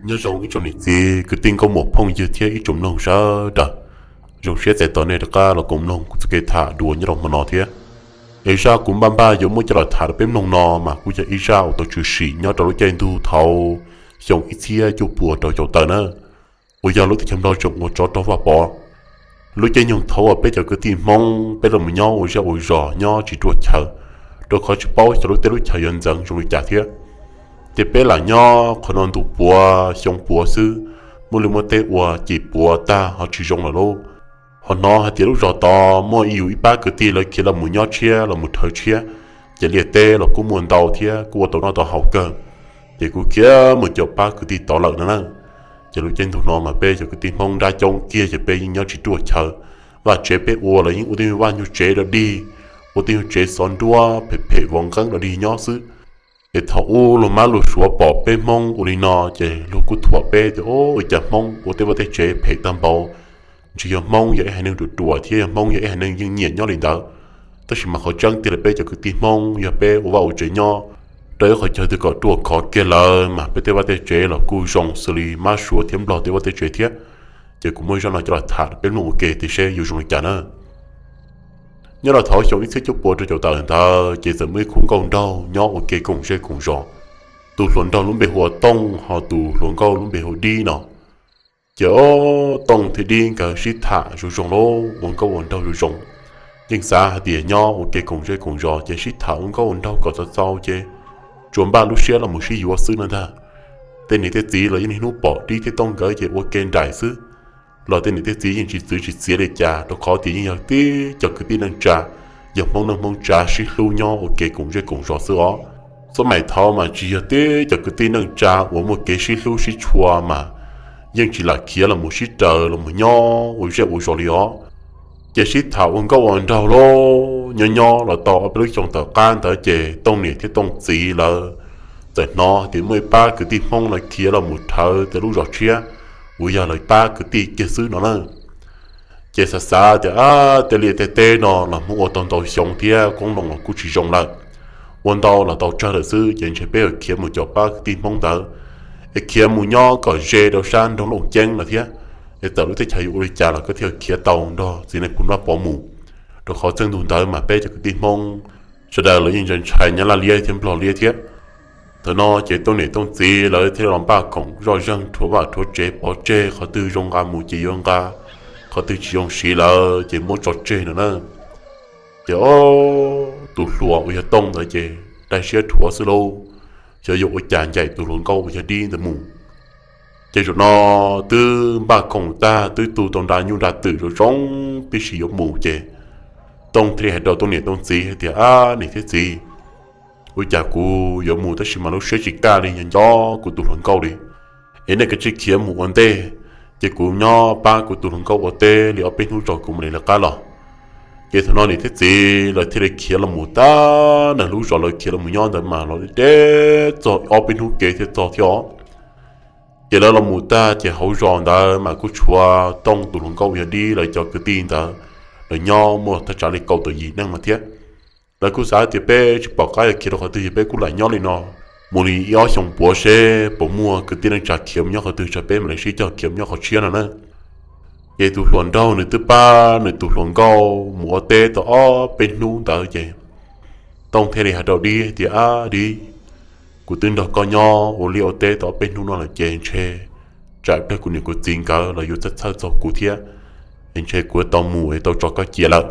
Nyob zoo ib tsoom niam txiv kwv tij nkauj muam phooj ywg thiab ib tsoom mloog sawv daws. Zoo siab txais tos nej rov qab los koom mloog kuv txoj kev tham dua nyob rau hmo no thiab. Es zaj kuv npaj npaj yuav muab coj los tham rau peb mloog no mas kuj yog ib zaj uas tau tshwm sim nyob rau lub caij ntuj thaum xyoo ib txhiab cuaj puas rau caum tawm na, uas yog lub teb chaws Nplog tseem ua tsov rog Vaj Pov. Lub caij nyoog thaum uas peb cov kwv tij Hmoob peb los mus nyob ua zej ua zos nyob tsis ruaj chaw, rau qhov tsis paub xyov lub teb lub chaw yuav ntxeev zoo li cas thiab. Ces peb lam nyob qhov no ntu puav xyoo puav xwb, muaj liaj muaj teb ua ces puav tag ho tsis zoo lawm lauj. Ho hnov hais tias lub zos tod muaj ib yus ib pab kwv tij lawv khiav los mus nyob tshiab los mus rhawv tshiab, ces liaj teb los kuj muaj ntau thiab kuj ua tau noj tau haus kawg. Ces kuv khiav mus caum pab kwv tij tod lawm no na. Ces lub caij ntuj no mas peb cov kwv tij Hmoob nrab coob kiag ces peb yeej nyob tsis ruaj chaw, vaj tsev peb ua los yeej ua tej nyuag vaj nyuag tsev dog dig, ua tej nyuag tsev xov nruab phem phem vov nqeeb dog dig nyob xwb. Es thaum ub luag mab luag suav pom peb Hmoob ua li no ces luag kuj thuam peb tias, Ua cas Hmoob ua tej vaj tej tsev phem tag npaum? Ntshe yog Hmoob yog ib haiv neeg ruam ruam thiab yog Hmoob yog ib haiv neeg yeej nyiam nyob li ntawd. Tab sis mas qhov tseeb tiag li peb cov kwv tij Hmoob yog peb ua vaj ua tsev nyob rau ib qhov chaw twg kom ruaj khov kiag lawm mas peb tej vaj tej tsev los kuj zoo xws li mab suav thiab Nplog tej vaj tej tsev thiab. Ces kuv muab zaj no coj los tham peb mloog ua ke tias seb yuav zoo li cas na. Nyob rau thaum xyoo ib txhiab cuaj puas rau caum tawm ntawd ces txawm muaj ib khub nkauj nraug nyob ua ke koom zej koom zos. Tus hluas nraug lub npe hu ua Tooj, ho tus hluas nkauj lub npe hu ua Dib no. Ces Tooj thiab Dib nkawd sib tham zoo zoo lauj, ua nkauj ua nraug zoo zoo. Yeej xav hais tias nyob ua ke koom zej koom zos ces sib tham ua nkauj ua nraug kom txaus txaus ces tsuas npaj lub siab los mus sib yuav xwb no ntag. Tej niam tej txiv los yeej niaj hnub pom Dib thiab Tooj nkawd ces ua ke nraim xwb. Los tej niam tej txiv yeej tsis txwv tsis txiav li cas, rau qhov tias yeej yog tib cov kwv tij neej tsa, yog Hmoob neej Hmoob tsav sib hlub nyob ua ke koom zej koom zos xwb os. Xub maim thaud mas tsis yog tib cov kwv tij neej tsa uas muaj kev sib hlub sib tshua mas yeej tsis lam khiav los mus sib raws los mus nyob ua zej ua zos li os. Ces sib tham ua nkauj ua nraug lauj, nyob nyob los tau ob peb lub xyoo tom qab ntawd ces Tooj niam thiab Tooj txiv lawv txawm hnov tias muaj ib pab kwv tij Hmoob lawv khiav los mus rhawv tej lub zos tshiab uas yog lawv pab kwv tij kiag xwb no na. Ces xav xav tias, Ab, tej liaj tej teb no los Hmoob ua tau ntau xyoo thiab qoob loo los kuj tsis zoo lawm, ua ntau los tau tsawg lawm xwb, ces ntshe peb yuav khiav mus caum pab kwv tij Hmoob ntawd es khiav mus nyob kom ze rau sab nroog Looj Ceeb lawm thiab. Es txawm lub teb chaws yuav ua li cas los koj thiaj khiav tau nrog txiv neej Phoo Vaj Pov mus, rau qhov txheej ntug ntawd mas peb cov kwv tij Hmoob sawv daws los yeej ntshai ntshai Nyab Laj liab thiab Nplog liab thiab. Thaum no ces Tooj niam Tooj txiv lawv thiaj los npaj khoom zoj zeeg rhuav vaj rhuav tsev pov tseg, qhov twg zoo nqa mus ces yuav nqa, qhov twg tsis zoo siv lawm ces muab tso tseg no na. Ces tus hluas uas yog Tooj ntawd ces dai siab rhuav xwb lauj, xyov yuav ua cas ncaim tus hluas nkauj uas yog Dib ntawd mus. Ces zaum no twb npaj khoom tag, twb tu tau nra nyuj nra twm zoo zoo tib si yuav mus ces Tooj thiaj li hais rau Tooj niam Tooj txiv hais tias, Ab, niam thiab txiv, ua cas kuv yuav mus tab sis mas lub siab tsis kaj li, nco nco kuv tus hluas nkauj li. Es nej kav tsij khiav mus ua ntej, ces kuv nyob pab kuv tus hluas nkauj ua teb li ob peb hnub tso kuv mam li lawv qab los. Ces thaum no niam thiab txiv lawv thiaj li khiav los mus tag nrho lub zos lawv khiav los mus nyob ntawd mas los deb txog ob peb hnub kev thiaj txog thiab os. Ces lawv los mus tag ces hauv zos ntawd mas kuj tshuav Tooj tus hluas nkauj uas yog Dib lawv cov kwv tij ntawd, lawv nyob muaj thaj tsam li kaum tawm yim neeg no thiab. Lawv kuj xav tias peb tsis pom qab yuav khiav rau qhov twg, yog peb kuj lam nyob li no mus li ib ob xyoos puav seb puas muaj kwv tij neej tsa khiav mus nyob qhov twg tso peb mam li sib cog khiav mus nyob qhov tshiab no na. Ces tus hluas nraug nws twb pab nws tus hluas nkauj mus ua teb tau ob peb hnub ntawd ces Tooj thiaj li hais rau Dib tias, Ab Dib, kuv twb nrog koj nyob ua liaj ua teb tau ob peb hnub no lawm ces ntshe tsam pliag kuv niam kuv txiv nkawd los yuav txhawj txhawj txog kuv thiab, es ntshe kuv yuav tau mus es tau tso koj cia lawm.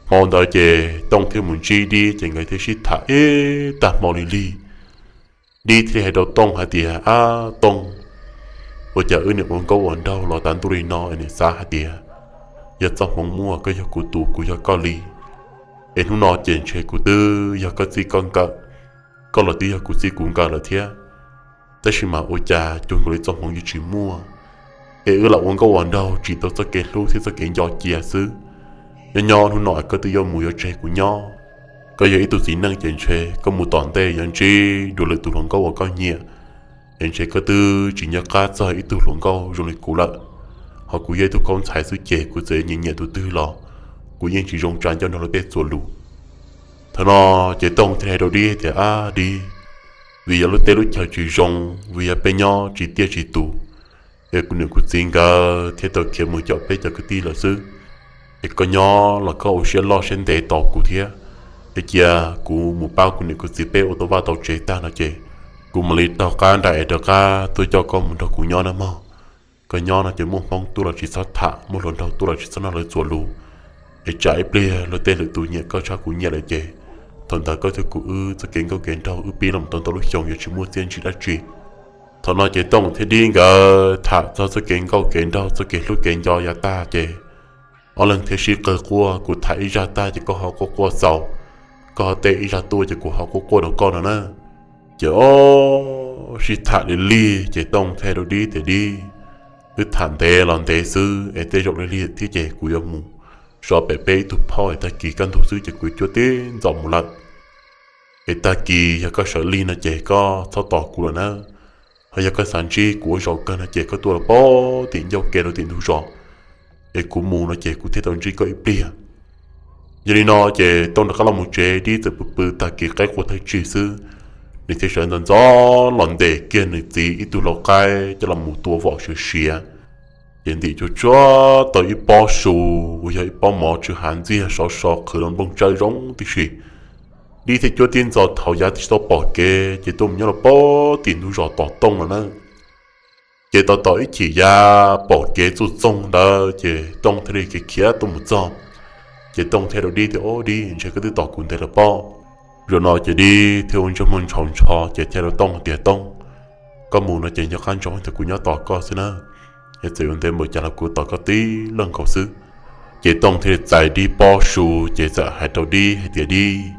Hmo ntawd ces Tooj thiaj mus ntsib Dib ces nkawd thiaj sib tham ib tag hmo li lig. Dib thiaj li hais rau Tooj hais tias, Ab Tooj, ua cas wb niam ua nkauj ua nraug los tas ntuj li no es niam xav hais tias yog txoj hmoov muaj koj yog kuv tus kuv yog koj li, es hnub no ces ntshe kuv twb yog koj txij koj nkawm, koj los twb yog kuv txij kuv nkawm lawm thiab. Tab sis mas ua cas cuag nkaus li txoj hmoov yuav tsis muaj, es wb lam ua nkauj ua nraug tsim tau txoj kev hlub thiab txoj kev nco cia xwb. Nyob nyob hnub no koj twb yuav mus yuav tseg kuv nyob. Koj yog ib tug txiv neej ces ntshe koj mus tom ntej yuav ntsib dua lwm tus hluas nkauj uas koj nyiam, es ntshe koj twb tsis nco qab txog ib tug hluas nkauj zoo li kuv lawm. Ho kuv yog ib tug khaub ntxhais xwb ces kuv txawm nyiam nyiam tus twg los kuv yeej tsis zoo tsa ncauj nrog luag tej txuas lus. Thaum no ces Tooj thiaj hais rau Dib tias, Ab Dib, vim yog lub teb lub chaw tsis zoo, vim yog peb nyob tsis tiaj tsis tus, es kuv niam kuv txiv nkawd thiaj tau khiav mus caum peb cov kwv tij lawm xwb. Es koj nyob los koj ua siab loj siab ntev tos kuv thiab, es cia kuv mus pab kuv niam kuv txiv peb ua tau vaj tau tsev tag no ces kuv mam li taug qab nram es rov qab tuaj coj koj mus nrog kuv nyob nawb mog. Koj nyob no ces muaj hmoob tuaj los tsis txhob tham, muaj hluas nraug tuaj los tsis txhob nrog lawv txuas lus, es tsam ib pliag luag tej lwm tus nyiam koj tshaj kuv nyiam lawm ces thaum ntawd koj thiab kuv wb txoj kev nkauj kev nraug wb pib los tau ntau lub xyoo yuav tsis muaj txiaj ntsim dab tsi. Thaum no ces Tooj thiab Dib nkawd tham txog txoj kev nkauj kev nraug txoj kev hlub kev nco yav tag ces ob leeg thiaj sib qawg quaj, kuv tham ib zaj tag ces koj ho quaj quaj xaus, koj ho teb ib zaj tuaj ces kuv ho quaj quaj rau koj no na. Ces ob sib tham li lig ces Tooj thiaj rau Dib tias, Dib, wb tham ntev los ntev xwb es tej zaum li lig thiab ces kuv yuav mus so pem peb ib tug phauj es tag kis kaj ntug xwb ces kuv cuab tib ntxov mus lawm. Es tag kis yog koj sawv lig no ces koj txhob tos kuv lawm na. Ho yog koj xav ntsib kuv ua zaum kawg no ces koj tuaj rau pem tim ncauj ke rau tim ntug zos, es kuv mus no ces kuv thiaj tau ntsib koj ib pliag. Yog li no ces Tooj rov qab los mus tsev, Dib txawm pw pw tag kis qaib qua thawj tsig xwb, nws thiaj sawv ntxov ntxov los ntes kiag nws txiv ib tug lau qaib coj los mus tua vom siav siav. Ces ntim cuag tsuag tau ib pob su uas yog ib pob mov tsw hav ntxiag sov so qhwv los nplooj tsawb zoo tib si. Dib thiaj cuab tib ntxov thaum yav tsis tau pom kev ces tuaj mus nyob rau pem tim ntug zos tos Tooj no na. Ces tos tos ib chim yav pom kev txuj txoog ntawd ces Tooj thiaj li khiav khiav tuaj mus txog. Ces Tooj thiaj rau Dib tias, Ob Dib, ntshe koj twb tos kuv ntev lawm pob. Zaum no ces Dib thiaj ua ntsej muag ntshaus ntsho ces thiaj rau Tooj tias, Tooj, koj mus no ces nco qab ntsoov tias kuv nyob tos koj xwb na, es txawm yuav ntev npaum cas los kuv tos koj tib leeg nkaus xwb. Ces Tooj thiaj li txais Dib pob su ces txawm hais rau Dib hais tias, Dib,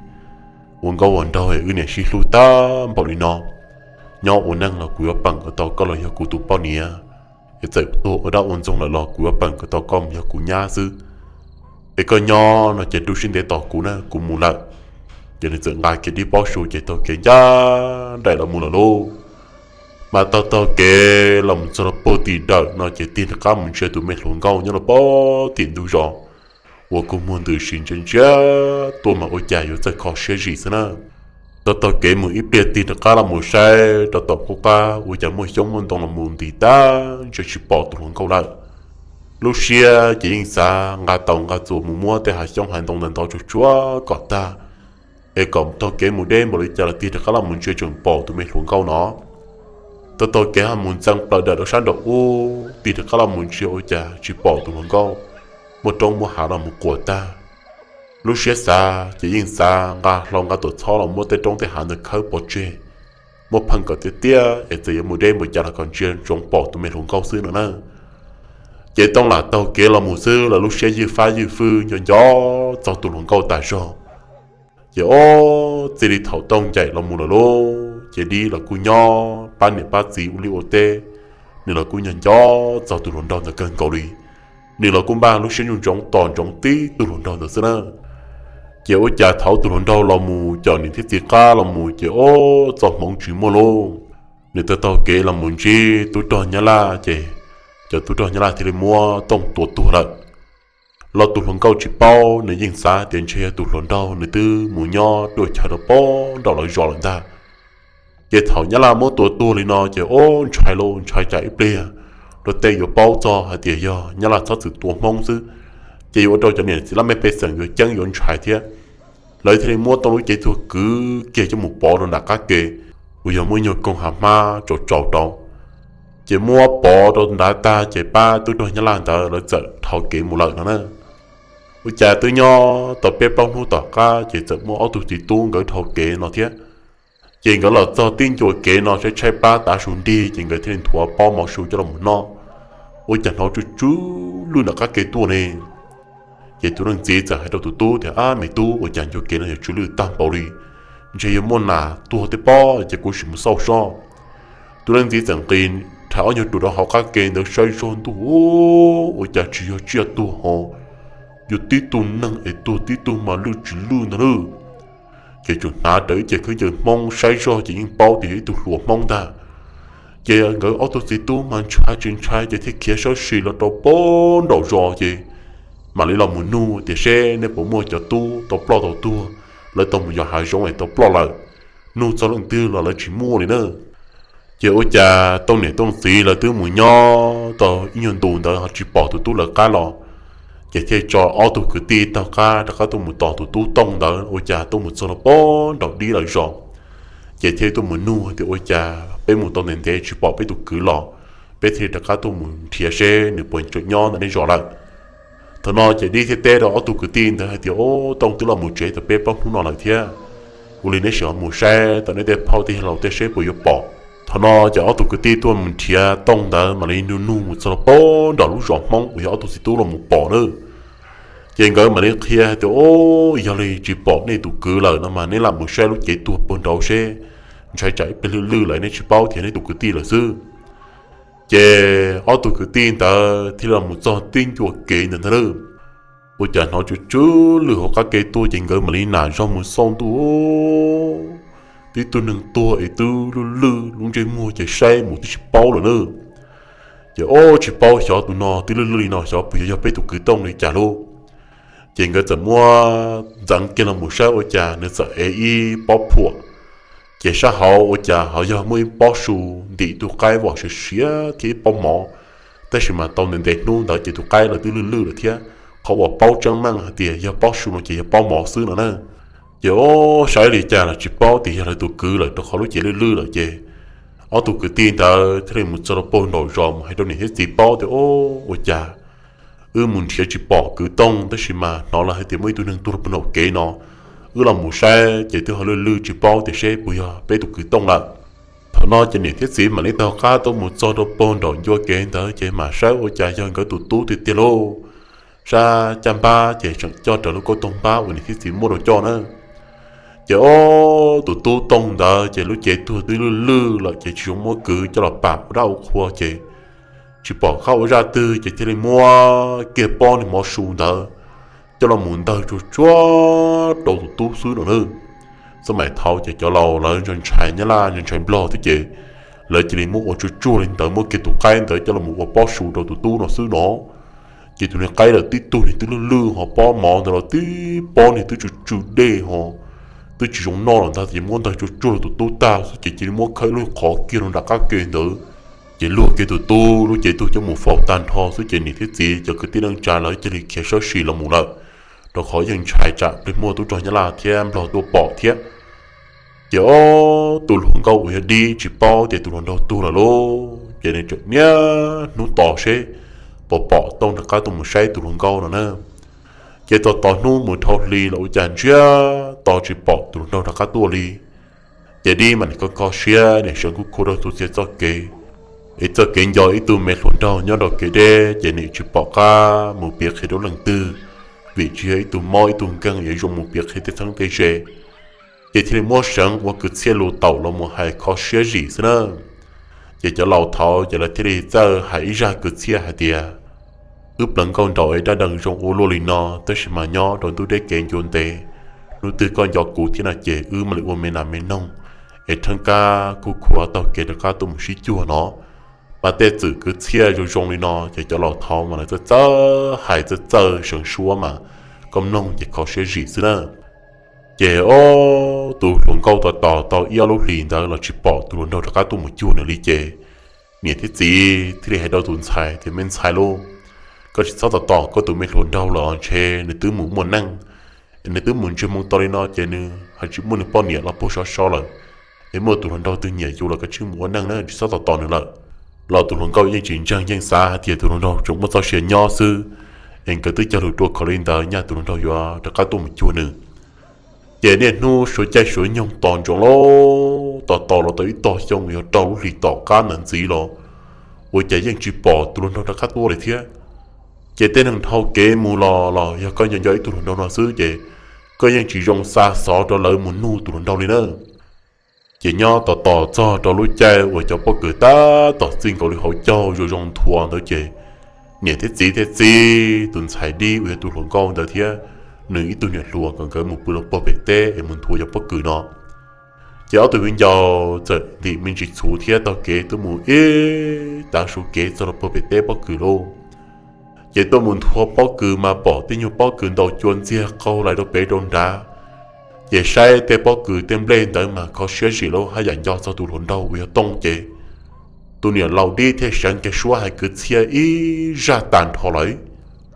ua nkauj ua nraug es wb niam sib hlub tag npaum li no, nyob ua neej los kuv yuav peem kom tau koj los yog kuv tus poj niam, es txawm tuag ua dab ua ntxoog lawm los kuv yuav peem kom tau koj mus yog kuv nyab xwb. Es koj nyob no ces rub siab ntev tos kuv na, kuv mus lawm. Ces nws txawm nqa kiag Dib pob su ces taug kev ncaj nraim los mus lawm lauj. Mas taug taug kev los mus txog rau puag tim dawm no ces tig rov qab mus ntsia tus me hluas nkauj nyob rau pem tim ntug zos uas kua muag ntws si ntsia ntsia tuaj mas ua cas yuav txawj kho siab zim xwb na. Taug taug kev mus ib pliag tig rov qab los mus saib rau tom qub qab ua cas muaj xyoob muaj ntoo los mus ntis tag ntshe tsis pom tus hluas nkauj lawm. Lub siab ces yeej xav nqa taus nqa txuas mus muab tej hav xyoob hav ntoo ntawd ntov tsuag tsuag kom tag, es kom taug kev mus deb npaum li cas los tig rov qab los mus ntsia tseem pom tus me hluas nkauj no. Taug taug kev ho mus ntxeev plaws dawm rau sab nraum ub, tig rov qab los mus ntsia ua cas tsis pom tus hluas nkauj, muaj roob muaj hav los mus quas tag. Lub siab xav ces yeej xav nqa hlau nqa tuam txhob los muab tej roob tej hav ntawd khawb pov tseg, muab pheej kom tiaj tiaj es txawm yuav mus deb npaum cas los kom ntsia ntsoov pom tus me hluas nkauj xwb no na. Ces Tooj lam taug kev los mus xwb los lub siab ywj fab ywj fwj nco nco txog tus hluas nkauj tas zog. Ces ob txij li thaum Tooj ncaim los mus lawm lauj, ces Dib los kuj nyob pab niam pab txiv ua liaj ua teb, nws los kuj nco nco txog tus hluas nraug ntawd kawg nkaus li. Nws los kuj npaj lub siab ntsoov ntsoov tos ntsoov tib tug hluas nraug ntawd xwb na. Ces ua cas thaum tus hluas nraug los mus caum niam thiab txiv qab los mus ces ob txoj hmoov tsis muaj lauj. Nws taug taug kev los mus ntsib tub rog Nyab Laj ces cov tub rog Nyab Laj thiaj li muab Tooj tua tuag lawm. Los tus hluas nkauj tsis paub, nws yeej xav tias ntshe yog tus hluas nraug nws twb mus nyob ruaj chaw rau pem nraum lawv zos lawm ntag. Ces thaum Nyab Laj muab tua tuag li no ces ob ntshai lauj, ntshai tsam ib pliag luag tej yuav paub txog hais tias yog Nyab Laj txhob txwm tua Hmoob xwb, ces yuav ua rau cov niam txiv laj mej pej xeem yuav ceeb yuav ntshai thiab. Lawv thiaj li muab Tooj lub cev tuag kwv kiag coj mus pov rau nram qab ke uas yog muaj nyuag koog hav hmab tsaus tsaus rau. Ces muab pov rau nrad tag ces pab tub rog Nyab Laj ntawd lawv txawm dhau kev mus lawm no na. Ua cas twb nyob tau peb plaub hnub tom qab ces txawm muaj ob tug txiv tub nkawd dhau kev no thiab. Ces nkawd los txog tib ncua kev no tshaib tshaib plab tav su nrig ces nkawd thiaj li nthuav pob mov su coj los mus noj. Ua cas hnov tsw tsw lwj nram qab ke tuaj ne. Ces tus leej txiv txawm hais rau tus tub tias, Ab me tub, ua cas ncua kev no yuav tsw lwj tag npaum li? Ntshe yog muaj nas tuag tej pob ces kuv sim mus xauj soj. Tus leej txiv txawm nqis rhais ob nyuag ruam rau hauv qab ke ntawd saib zog ntuj, ua cas tsis yog tsiaj tuag ho, yog tib tug neeg es tuag tib tug mas lwj tsis lwj ntag lawm. Ces tseem hnav rawv ib ce khaub ncaws Hmoob, saib zog ces yeej paub tias yog ib tug hluas Hmoob ntag. Ces nkawd ob tug txiv tub mas ntshai tsis ntshai ces thiaj khiav sawb sis los rau pem nraum zos ces mam li los mus nug tias seb nej puas muaj cov tub tau ploj tau tuag, lawv tau mus yos hav zoov es tau ploj lawm. nug txog leej twg los lawv tsis muaj li na. Ces ua cas Tooj niam Tooj txiv lawv twb mus nyob tau ib nyuag ntu ntawd ho tsis pom tus tub lawv qab los, ces thiaj tso ob tug kwv tij taug qab rov qab tuaj mus tos tus tub Tooj ntawd. Ua cas tuaj mus txog rau pem nraum dib lawv zos, ces thiaj tuaj mus nug tias, Ua cas peb mus tau ntev ntev tsis pom peb tus kwv los, peb thiaj rov qab tuaj mus nrhiav seb nws puas tseem nyob ntawm nej zos lawm? Thaum no ces dib thiaj teb rau ob tug kwv tij ntawd hais tias, Ob, Tooj twb los mus tsev tau peb plaub hnub no lawm thiab. Ua li neb sim ho mus saib tau neb tej phauj tej yawg laus tej seb puas yuav pom. Thaum no ces ob tug kwv tij tuaj mus nrhiav Tooj ntawd mam li nug nug mus txog rau pem nraum lub zos Hmoob uas yog ob tug txiv tub los mus pom na. Ces nkawd mam li qhia hais tias, Ob, yog li tsis pom nej tus kwv lawm no mas neb lam mus saib lub cev tuag puag nraud seb, ntshai tsam ib pliag lwj lwj lawm neb tsis paub tias neb tus kwv tij lawm xwb. Ces ob tug kwv tij ntawd thiaj li mus txog tib ncua kev ntawd ntag lauj. Ua cas hnov tsw tsw lwj hauv qab ke tuaj ces nkawd mam li nam zog mus xauj ntuj, tib tug neeg tuag es twb lwj lwj lub ntsej muag ces saib mus twb tsis paub lawm na. Ces ob, tsis paub xyov tus no twb lwj lwj li no xyov puas yog yog peb tus kwv Tooj li cas lauj. Ces nkawd txawm muab ntxeev kiag los mus saib ua cas nws txawm ev ib pob phuam, ces sab hauv ua cas ho yog muaj ib pob su ntim tus qaib vom siav siav thiab ib pob mov. Tab sis mas tau ntev ntev hnub ntawd ces tus qaib los twb lwj lwj lawm thiab, qhov uas paub tseeb meej hais tias yog pob su no ces yog pob mov xwb no na. Ces ob, saib li cas los tsis paub tias yog lawv tus kwv lawm rau qhov lub cev lwj lwj lawm ces ob tug kwv tij ntawd thiaj li mus txog rau pem nraum zos mus hais rau niam thiab txiv paub tias, Ob, ua cas wb mus nrhiav tsis pom kwv Tooj tab sis mas hnov lawv hais tias muaj ib tug neeg tuag rau pem nraum kev no, wb los mus saib ces twb ho lwj lwj tsis paub tias seb puas yog peb tus kwv Tooj lawm. Thaum no ces niam thiab txiv mam li taug qab tuaj mus txog rau pem nraum ncua kev ntawd ces mam saib ua cas yog nkawd tus tub tiag tiag lauj. Sab caj npab ces tseem coj raws lub kauj toog npab uas niam thiab txiv muab rau coj na. Ces ob, tus tub Tooj ntawd ces lub cev tuag twb lwj lwj lawm ces tsis zoo muab kwv coj los pam ua dab ua qhua ces tsis pom qab ua zaj twg ces thiaj li muab kiag pob niag mov su ntawd coj los mus ntawg tsuag tsuag rau tus tub xwb no na. Xab maim thaud ces cov laus lawv ntshai ntshai Nyab Laj ntshai ntshai Nplog thiab ces lawv cia li muab ua tsuag tsuag li ntawd, muab kiag tus qaib ntawd coj los mus ua pob su rau tus tub no xwb no. Ces tus niag qaib lawm tib tug niag twb lwj lwj ho pob mov ntawd los tib pob niag twb tsw tsw dej ho twb tsis zoo noj los ntag, ces muab ntawg tsuag tsuag rau tus tub tag xwb ces cia li muab khawb lub qhov kiag rau nram qab ke ntawd. Ces luag kiag tus tub lub cev tuag coj mus faus tag nrho xwb ces niam thiab txiv cov kwv tij neej tsa lawv cia li khiav sawv sim los mus lawm, rau qhov yeej ntshai tsam plig muaj tub rog Nyab Laj thiab Nplog tuaj pom thiab. Ces ob, tus hluas nkauj uas yog dib tsis paub tias tus hluas nraug tuag lawm lauj, ces nws tseem niaj hnub tos seb puas pom Tooj rov qab tuaj mus saib tus hluas nkauj no na. Ces tos tos hnub mus dhau hli los ua cas ntsiag to tsis pom tus hluas nraug rov qab tuaj li. Ces dib mam li kho kho siab, nim seev kuj khua rau tus txiav txoj kev, es txoj kev nco ib tug me hluas nraug nyob rau kev deb ces nim tsis pom qab mus piav qhia rau leej twg, vim tsis yog ib tug mob ib tug nkeeg yuav zoo mus piav qhia tej txheeb tej ze. Ces thiaj li muab seev ua kwv txhiaj lus taum los mus hais kho siab zim xwb na. Ces cov laus thaud ces lawv thiaj li txawj hais ib zaj kwv txhiaj hais tias, wb pleev nkauj nraug es dab dees zoo ua luaj li no, tab sis mas nyob rau ntug deb kev ncua ntev, hnub twg koj nco kuv thiab no ces wb mam li ua me nas me noog, es theeb kab kuj khua taug kev rov qab tuaj mus sib cuag no. Mas tej txwm kwv txhiaj zoo zoo li no ces cov laus thaud mas lawv txawj txawj hais txawj txawj seev suab mas koj mloog ces kho siab zim xwb na. Ces ob, tus hluas nkauj tos tos tau ib ob lub hlis ntawd los tsis pom tus hluas nraug rov qab tuaj mus cuag nws li ces niam thiab txiv thiaj li hais rau tus ntxhais tias, me ntxhais lauj, koj tsis txhob tos tos koj tus me hluas nraug los ntshe nws twb mus muaj neej, nws twb mus ntsiag moo to li no ces nws ho tsis muaj nws poj niam los puag sov so lawm, es muaj tus hluas nraug twg nyiam yus los koj tsij mus ua neej na, tsis txhob tos tos nws lawm. Los tus hluas nkauj yeej tsis ntseeg, yeej xav hais tias tus hluas nraug tseem muaj txoj sia nyob xwb, es nkawd twb cog lus dua khov li ntawd nyaj tus hluas nraug yuav rov qab tuaj mus cuag nws. Ces niaj hnub suav caij suav nyoog tos ntsoov lauj, tos tos los tau ib tog xyoo yog rau lub hlis tom qab ntawd ntxiv los ua cas yeej tsis pom tus hluas nraug rov qab tuaj li thiab. Ces tej neeg dhau kev mus los los yog koj nco nco ib tug hluas nraug no xwb ces koj yeej tsis zoo xa xov rau lawv mus nug tus hluas nraug li na. Ces nyob tos tos txog rau lub caij uas cov pob kws tab tom txij nkaus li hauv caug zoo zoo nthuav ntawd ces niam thiab txiv thiaj txib tus ntxhais dib uas yog tus hluas nkauj ntawd thiab nws ib tug niam hluas kom nkawd mus pw rau puag pem teb es mus nthuav cov pob kws no. Ces ob tug viv ncaus txawm ntim me ntsis txhuv thiab taug kev tuaj mus ib tav su kev txog rau puag pem teb pob kws lauj. Ces tuaj mus nthuav pob kws mas pom tej nyuag pob kws ntaus cua ntxiag qaug lais rau pem rau nrad. Ces saib tej pob kws tej nplej ntawd mas kho siab zim lawm, haj yam nco txog tus hluas nraug uas yog Tooj ces tus niam laus dib thiaj sawv kiag suab hais kwv txhiaj ib zaj tag nrho lawm.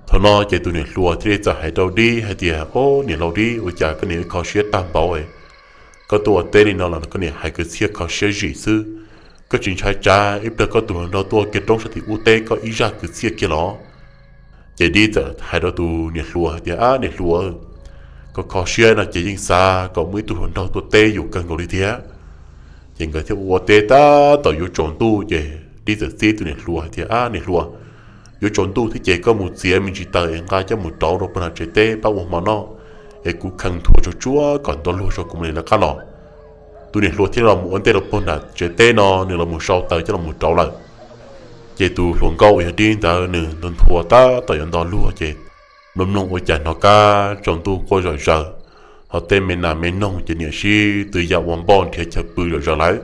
Thaum no ces tus niam hluas thiaj li txawm hais rau dib hais tias, Ob, niam laus dib, ua cas koj niam kho siab tag npaum, koj tuaj ua teb li no los koj niam hais kwv txhiaj kho siab zim xwb. Koj tsis ntshai tsam ib pliag koj tus hluas nraug tuaj kiag roob sab tim ub teb koj ib zaj kwv txhiaj kiag los? Ces dib txawm hais rau tus niam hluas hais tias, Ab, niam hluas, koj kho siab no ces yeej xav kom muaj ib tug hluas nraug tuaj teb yus kawg nkaus li thiab. Ces nkawd thiaj ua ua teb tab tom yuav tsaus ntuj ces dib txawm txib tus niam hluas hais tias, Ab, niam hluas, yuav tsaus ntuj thiab ces koj mus txiav me ntsis taws es nqa coj mus rauv rau puag nram tsev teb pab ua hmo noj, es kuv kheej thuav tsuag tsuag kom ntau luag tso kuv mam li lawv qab los. Tus niam hluas thiaj los mus ua ntej rau puag nram tsev teb no, nws los mus sau taws coj los mus rauv lawm. Ces tus hluas nkauj uas yog dib ntawd nws ntuag nthua tab tom yuav nto luag ces mloog mloog ua cas hnov kab tsaus ntuj quaj zom zaws, ho tej me nas me noog ces niam sib tw ya ua npoj nrhiav chaw pw zom zaws lawm.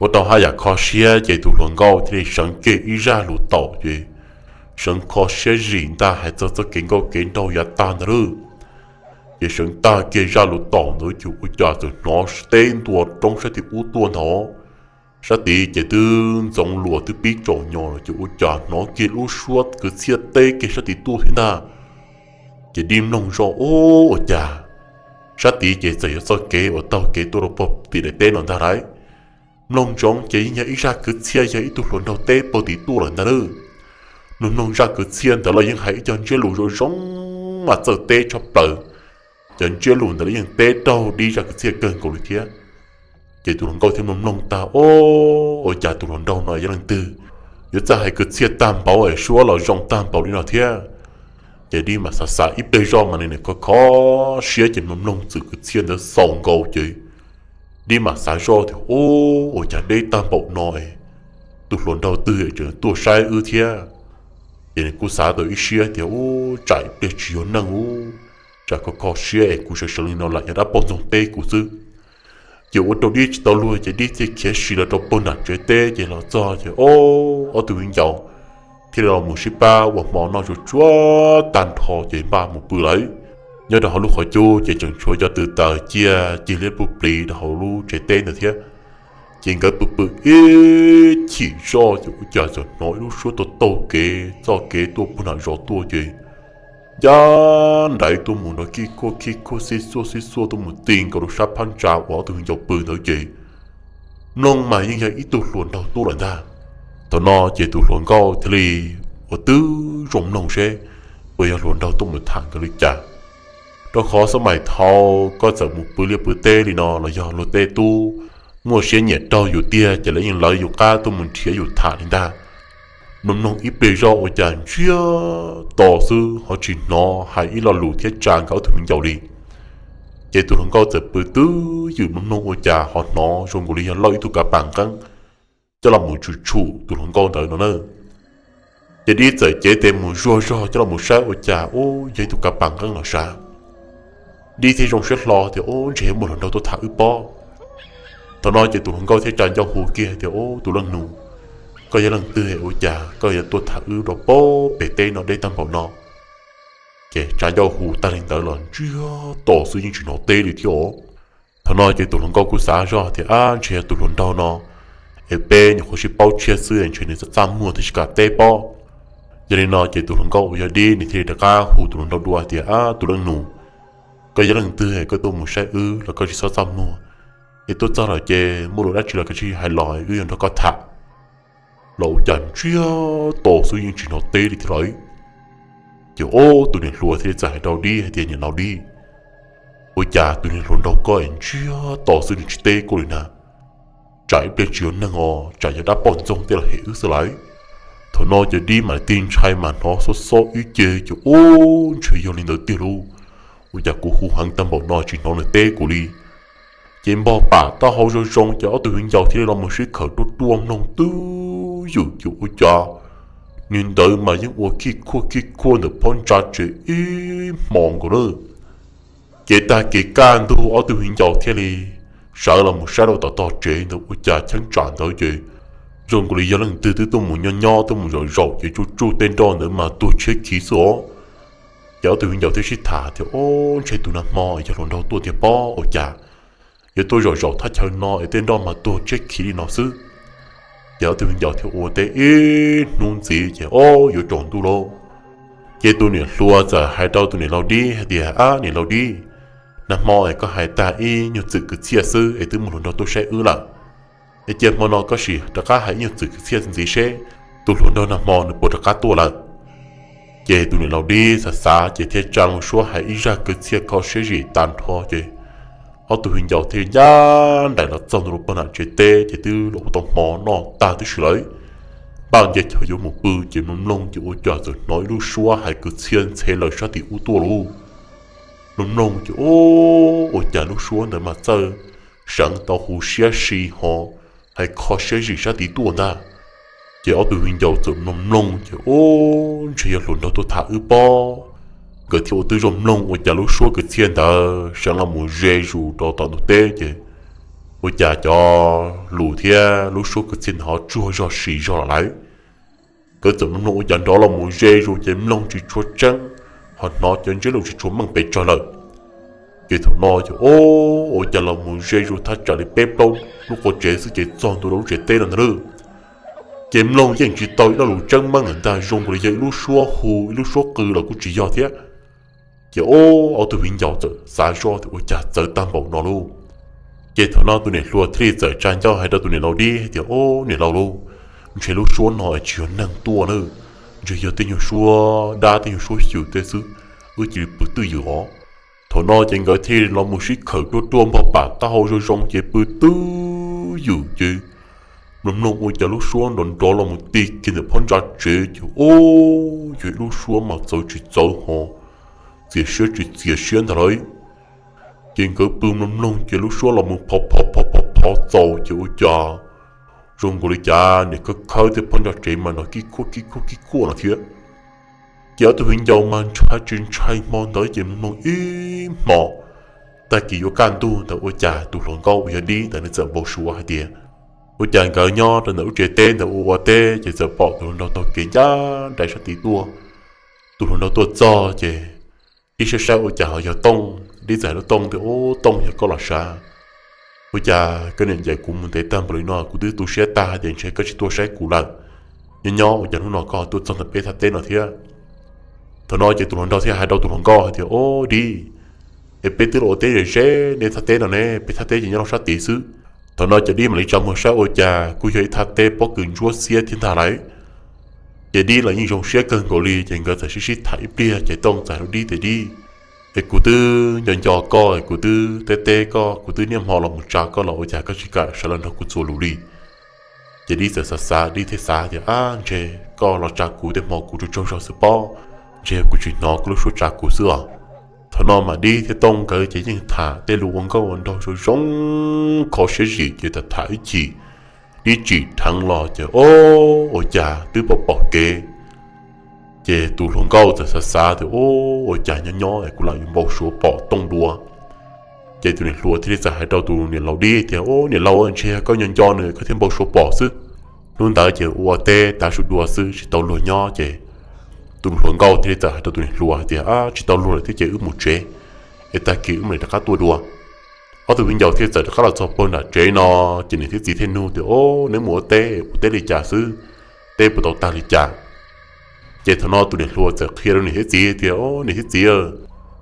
Ua rau haj yam kho siab ces tus hluas nkauj thiaj li seev kiag ib zaj lus taum ces seev kho siab zim ntag hais txog txoj kev nkauj kev nraug yav tag ntawd lawm. Ces seev tag kiag zaj lus taum ntawd ces ua cas txawm hnov teb ntua roob sab tim ub tuaj ntag. Sab tid ces twb ntxoov luas twb pib tsaus nyo lawm ces ua cas hnov kiag lub suab kwv txhiaj teb kiag sab tid tuaj thiab ntag. Ces dib mloog zoj, Ub, ua cas sab tid ces txawm yog txoj kev uas taug kev tuaj rau puag tim daim teb no ntag lauj? Mloog ntsoov ces yeej yog ib zaj kwv txhiaj yog ib tug hluas nraug teb puag tim tuaj lawm ntag lauj. Mloog mloog zaj kwv txhiaj ntawd los yeej hais ib co ntsiab lus zoo zoo mas txawj teb tshaj plaws. Cov ntsiab lus ntawd los yeej teb raug dib zaj kwv txhiaj kawg nkaus li thiab. Ces tus hluas nkauj thiaj mloog mloog tag, Ub, ua cas tus hluas nraug no yog leej twg, yuav txawj hais kwv txhiaj tag npaum es suab los zoo tag npaum li no thiab? Ces dib mam xav xav ib pliag zoj mas nws nim kho kho siab ces mloog mloog txwm kwv txhiaj ntawd xaus nkaus ces dib mam xav zoj tias, Ub, ua cas deb tag npaum no es tus hluas nraug twg tseem tuaj saib wb thiab? Ces nws kuj xav tau ib siab tias, Ub, tsam ib pliag tsis yog neeg ub, tsam kho kho siab es kuv sawv sawv li no lam yog dab poj ntxoog teb kuv xwb. Ces ua rau dib tsis tau luag ces dib thiaj khiav sis los rau puag nram tsev teb ces los txog ces ob, ob tug viv ncaus thiaj li los mus sib pab ua hmo noj tsuag tsuag tag nrho ces npaj mus pw lawm. Nyob rau hauv lub qhov cub ces tseem tshuav cov tw taws ciaj cig liab pub plis rau hauv lub tsev teb ntawd thiab. Ces nkawd pw pw ib chim zoj ces ua cas txawm hnov ib lub suab taug taug kev txoj kev tuaj puag nram zos tuaj ces ncaj nraim tuaj mus nrov khib khuaj khib khuaj xib xuaj xib xuaj tuaj mus ti nkaus rau sab phab ntsa uas ob tug viv ncaus pw ntawd ces mloog mas yeej yog ib tug hluas nraug tuaj lawm ntag. Thaum no ces tus hluas nkauj thiaj li ua tib zoo mloog seb puas yog hluas nraug tuaj mus tham nkawd li cas. Rau qhov xab mais thaud koj txawm mus pw liaj pw teb li no los yog luag tej tub muaj siab nyiam raug yus tiag ces lawv yeej lawv yus qab tuaj mus nrhiav yus tham li ntag. Mloog mloog ib pliag zoj ua cas ntsiag to xwb ho tsis hnov hais ib lo lus thiab tsa nkawd ob tug viv ncaus li. Ces tus hluas nkauj txawm pw twb ywm mloog mloog ua cas ho hnov zoo nkaus li yog lauj ib tug kav pam nqeeb coj los mus tshum tshum tus hluas nkauj ntawd no na. Ces dib txawm cev tes mus zuag zog coj los mus saib ua cas ub yog ib tug kav pam nqeeb los sav. Dib thiaj zoo siab hlo tias ub ntshe muaj hluas nraug tuaj tham wb pob. Thaum no ces tus hluas nkauj thiaj tsa ncauj hu kiag tias ub tus leej nus, koj yog leej twg ua cas koj yuav tuaj tham wb rau pob pem teb no deb tag npaum no? Ces tsa ncauj hu tag li ntawd los ntsiag to xwb yeej tsis hnov teb li thiab os. Thaum no ces tus hluas nkauj kuj xav zoj tias ab ntshe yog tus hluas nraug no es peb nyuam qhuav sib paub tshiab xwb ntshe nws txaj txaj muag thiaj tsis kam teb pob. Yog li no ces tus hluas nkauj uas yog dib nws thiaj li rov qab hu tus hluas nraug dua tias ab tus leej nus, koj yog leej twg koj tuaj mus saib wb los koj tsis txhob txaj muag, es tuaj txog lawm ces muaj lus dab tsi los koj tsij hais los wb yuav nrog koj tham. Los ua cas ntsiag to xwb yeej tsis hnov teb li thiab lawm. Ces ob tus niam hluas thiaj li txawm hais rau dib hais tias niam laus dib, ua cas tus niag hluas nraug koj es ntsiag to xwb nws tsis teb koj li na? Tsam ib pliag tsis yog neeg os tsam yog dab poj ntxoog tej los hem wb xwb lawm. Thaum no ces dib mam tig ntshai mas hnov xob xob ib ce ces ub ntshe yog li ntawd tiag lauj. Ua cas kuv hu heev tag npaum no tsis hnov nws teb kuv li. Ces npog pam taub hau zoo zoo ces ob tug viv ncaus thiaj li los mus sib khawm ruaj ruaj mloog twb ywm ces ua cas niag ntawd mas yeej ua khij khuaj khij khuaj ntawm phab ntsa tsev ib hmos nkaus lawm. Ces tag kis kaj ntug ob tug viv ncaus thiaj li sawv los mus saib rau tom tog tsev ntawd ua cas cheeb tsam ntawd ces zoo nkaus li yog leej twg twb tuaj mus nyob nyob tuaj mus zaum zaum ces tsuj tsuj tej nroj ntawd mas tuag tshiab khiv xwb os. Ces ob tug viv ncaus thiaj sib tham tias, Ob, ntshe tus nag hmo yog hluas nraug tuaj tiag pob, ua cas yuav tuaj zaum zaum thaj chaw no es tej nroj mas tuag tshiab khiv li no xwb. Ces ob tug viv ncaus thiaj ua teb ib hnub ntxiv ces ob yuav tsaus ntuj lauj. Ces tus niam hluas txawm hais rau tus niam laus dib hais tias, Ab niam laus dib, nag hmo es koj hais tag ib nyuag txwm kwv txhiaj xwb es twb muaj hluas nraug tuaj saib wb lawm. Es cia hmo no koj sim rov qab hais ib nyuag txwm kwv txhiaj ntxiv seb tus hluas nraug nag hmo nws puas rov qab tuaj lawm. Ces tus niam laus dib xav xav ces thiaj tsa loo suab hais ib zaj kwv txhiaj kho siab zim tag nrho ces ob tug viv ncaus thiaj ncaj nraim los txog ntua rau pog nram tsev teb ces twb los ua tau hmo noj tag tib si lawm. Npaj nce chaw yuav mus pw ces mloog mloog ces ua cas txawm hnov ib lub suab hais kwv txhiaj ntxhe lawm sab tim ub tuaj lauj. Mloog mloog ces ua cas lub suab ntawd mas txawj seev tau hu siab si ho hais kho siab zim sab tid tuaj ntag. Ces ob tug viv ncaus txawm mloog mloog ces ua ntshe yog hluas nraug tuaj tham wb pob. Nkawd thiaj ua twb zoo mloog ua cas lub suab kwv txhiaj ntawd seev los mus ze zus rau tom ntug teb ces ua cas cov lus thiab lub suab kwv txhiaj ntawd ho tsuag zog si zog los lawm. Nkawd txawm mloog mloog ua cas nrov los mus ze zus ces mloog tsis tshua tseeb, ho hnov cov ntsiab lus tsis tshua meej pes tsawg lawm. Ces thaum no ces ua cas los mus ze zus thaj tsam li peb plaub lub qhov tsev xwb ces txog ntua rau lub tsev teb no ntag lauj. Ces mloog yeej tsis tau ib lo lus tseeb meej ntag, zoo nkaus li yog ib lub suab hu ib lub suab qw los kuj tsis yog thiab. Ces ob tug viv ncaus txawm xav zoj tias ua cas txawv tag npaum no lauj. Ces thaum no tus niam hluas thiaj li txawm tsa ncauj hais rau tus niam laus dib hais tias, Ob niam laus lauj, ntshe lub suab no tsis yog neeg tuaj na, ntshe yog tej nyuag suab dab tej nyuag suab xyum tej xwb, wb cia li pw twj ywm os. Thaum no ces nkawd thiaj li los mus sib khawm ruaj ruaj npog pam taub hau zoo zoo ces pw twj ywm ces mloog mloog ua cas lub suab nrov nrov los mus ti kiag ntawm phab ntsa tsev ces ua yog ib lub suab mas txawv tsis txawv ho txias siab tsis txias siab ntag lauj. Ces nkawd pw mloog mloog ces lub suab los mus phov phov phov phov phov txaus ces ua cas zoo nkaus li cas niam khawb khawb tej phab ntsa tsev mas nrov kib khuaj kib khuaj kib khuaj no thiab. Ces ob tug viv ncaus mas ntshai tsis ntshai hmo ntawd ces mloog mloog ib hmos, tag kis yuav kaj ntug ntawd ua cas tus hluas nkauj uas yog dib ntawd nws txawm npau suav hais tias ua cas nkawd nyob rau ntawm lub tsev teb ntawd ua ua teb ces txawm pom tus hluas nraug taug kev ncaj nraim sab tid tuaj. Tus hluas nraug tuaj txog ces dib saib saib ua cas ho yog Tooj. Dib txawm hais rau Tooj tias, Ub Tooj, yog koj los sav, ua cas koj niam ncaim kuv mus ntev tag npaum li no, kuv twb tu siab tag hais tias ntshe koj tsis tuaj saib kuv lawm. Nyob nyob ua cas hnub no koj ho tuaj txog ntawm peb thaj teb no thiab? Thaum no ces tus hluas nraug thiaj hais rau tus hluas nkauj hais tias, Ob dib, es peb twb los ua teb ze ze nej thaj teb no ne, peb thaj teb ces nyob rau sab tid xwb. Thaum no ces dib mam li tsa muag saib ua cas kuj yog ib thaj teb pob kws ntsuab xiab thiab ntag lauj. Ces dib los yeej zoo siab kawg nkaus li ces nkawd txawm sib sib tham ib pliag ces Tooj txawm hais rau dib tias, Dib, es kuv twb nco nco koj, kuv twb teb teb koj, kuv twb niaj hmo los mus tsa koj los ua cas koj tsis kam sawv los nrog kuv txuas lus li? Ces dib txawm xav xav, dib thiaj xav tias, Ab, ntshe koj los tsa kuv tej hmo kuv tsaug tsaug zog xwb pob, ntshe yog kuv tsis hnov koj lub suab tsa kuv xwb os. Thaum no mas dib thiab Tooj nkawd ces yeej tham tej lus ua nkauj ua nraug zoo zoo, kho siab zim ces tham tham ib chim, dib tsim dheev los ces, Ob, ua cas twb pom pom kev. Ces tus hluas nkauj txawm xav xav tias, Ob, ua cas nyob nyob es kuv lam yuav npau suav pom Tooj dua. Ces tus niam hluas thiaj li txawm hais rau tus niam laus dib tias, Ob niam laus, ntshe yog koj nco nco nws koj thiaj npau suav pom xwb. Hnub ntawd ces ua teb tav su dua xwb tsis tau luag nyob ces tus hluas nkauj thiaj li txawm hais rau tus niam hluas hais tias, Ab, tsis tau luag lawm thiab ces wb mus tsev, es tag kis wb mam li rov qab tuaj dua. Ob tug viv ncaus thiaj txawm rov qab los txog puag nram tsev no, ces niam thiab txiv thiaj nug tias, Ob, neb mus ua teb, ua teb li cas xwb? Teb puas tau tag li cas? Ces thaum no tus niam hluas txawm qhia rau niam thiab txiv tias, Ob niam thiab txiv,